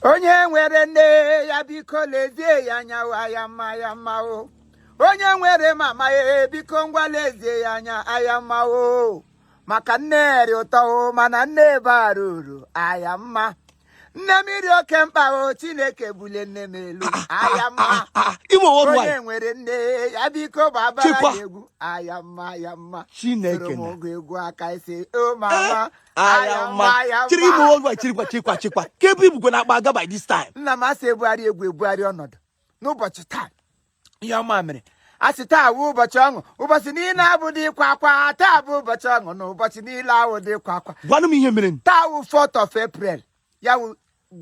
Onye nwere nne ya, biko lezie ya anya o, aya mma ya mma o. Onye nwere mama ya, biko ngwa lezie ya anya, aya mma o, maka nne ri ụtọ o, mana nne bara uru, aya mma. Nne m iri oke mkpa o. Chineke bulie nne m elu, aya mma. Ah, Imo Onye Worldwide. nwere nne ya, biko gbabara Chekwa. ya egwu, aya mma, aya mma. Chineke Soro m na. ogu egwu aka isi o, mama. Aya mma. Aya Chiri, Imo mma. Worldwide, chirikwa, chirikwa, chirikwa. Ka ebe ibukwe na-akpa aga by this time? Nna m, asị ebugharị egwu, ebugharị ọnọdụ. N'ụbọchị taa, ihe ọma mere. Asị taa bụ ụbọchị ọṅụ, ụbọchị niile abụ dị ịkwa akwa. Taa bụ ụbọchị ọṅụ na ụbọchị niile ahụ dị ịkwa akwa. Gwanụ m ihe mere. Taa wụ 4th of April, ya wụ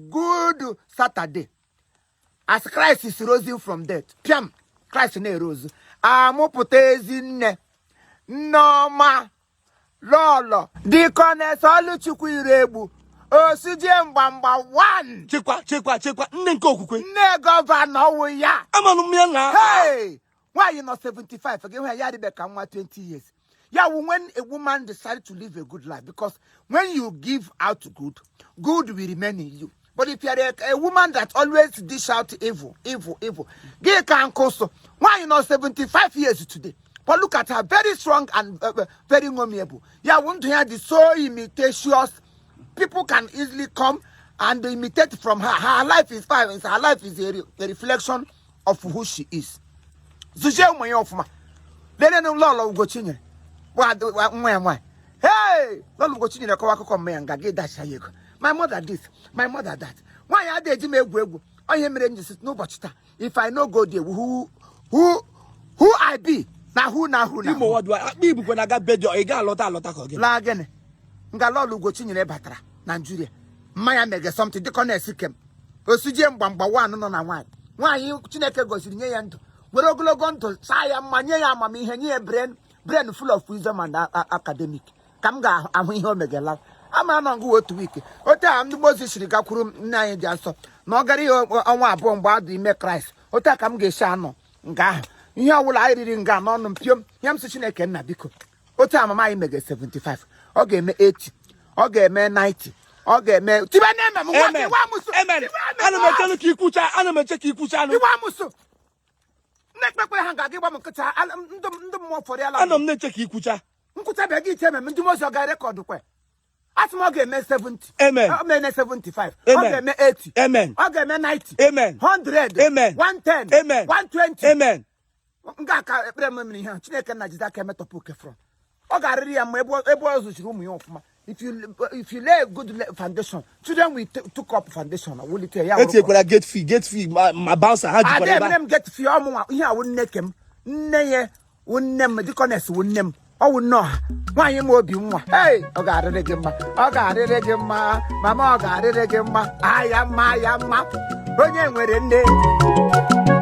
Good Saturday. As Christ is rising from death, piam, Christ na-ere ozu, amụpụta ezi nne, Nneọma, Lọlọ Deaconess Ọlụchukwu Iregbu, Osujie Mgbamgba 1. Chekwa, chekwa, chekwa. Nne nke okwukwe. Nne governor wụ ya. Amanụ m ya na. Hey! Nwaanyị nọ 75, gị hụ ya, ya adịbe ka nwa 20 years. Ya wụ when a woman decide to live a good life, because when you give out good, good will remain in you. But if you are a woman that always dish out evil, evil, evil, gị ka nkụ. So nwaanyị nọ 75 years today, but look at her, very strong and very amiable. Ya wụ ndụ ya dị so imitatious, people can easily come and imitate from her. Her life is fine. Her life is a reflection of who she is. Zụzie ụmụ ya ọfụma. Lenenu Lọlọ Ugochinyere bụ nwa ya nwaanyị. Hey, Lọlọ Ugochinyere kọwa akụkọ mma ya nga gị dacha ya ego. My mother this, my mother that. Nwaanyị adịghị eji m egwu egwu. Ọ ihe mere m ji sị n'ụbọchị taa, if I no go there, who I be na who na who na Imo who. Worldwide, akpa ibukwe na-aga be dị, ị ga-alọta alọta ka ọ gị? Laa gịnị? Nga Lọlọ Ugochinyere batara Naijiria, mmanya mege something dịka ọ na-esi kem osijie mgbamgba one nọ na nwaanyị. Nwaanyị Chineke gosiri, nye ya ndụ, were ogologo ndụ saa ya mma, nye ya amamihe, nye ya brain full of wisdom and academic. Ka m ga-ahụ ihe o megela ama nọ ngụ otu wiki otu a ndị Mozis siri gakwuru nne anyị dị nsọ na ọ gara ihe ọnwa 2 mgbe a dị ime Kraịst. Otu a ka m ga-esi anọ nga ahụ, ihe ọbụla anyị riri nga n'ọnụ m piom ihe m sị Chineke nna, biko, otu a mama anyị mege 75, ọ ga-eme 80, ọ ga-eme 90, ọ ga-eme tibe na-eme m nwa gị. Amen. Iwe amụsụ. Amen. Tibe eme Ana m m. echelu ka ikwucha, ana m eche ka ikwucha anụ. Iwe amụsụ nne ekpekpere ha ga-aga ịgba m nkịta ndị mmụọ fọrọ ya. Anọ m na-eche ka ikwucha. Nkwụcha bịa gị iche ememe ndị mozi, ọ ga-record kwe. Asị m ọ ga-eme 70. Amen. Ọ ga-eme 75, ọ Amen. ga-eme 80. Amen. Ọ ga-eme 90. Amen. 100. Amen. 110. Amen. 120. Amen. Nga aka ekpere m mere ihe ahụ, Chineke nna jide aka emetọpụ oke from ọ ga-arịrị ya mma ebe ọ zụchiri ụmụ ya ọfụma. If you lay a good foundation, children will took up foundation, wulite ya. Etinyekwara gate fee, gate fee, ma bouncer ha jikwara Ada ebe emere a. M get fee ọmụnwa. Ihe a wụ nne kem, nne ya wụ nne m, deaconess wụ nne m, ọ wụ nne ọha nwaanyị m obi nwa. Hey, ọ ga-arịrị gị mma, ọ ga-arịrị gị mma, mama, ọ ga-arịrị gị mma. Aya mma, aya mma, onye nwere nne.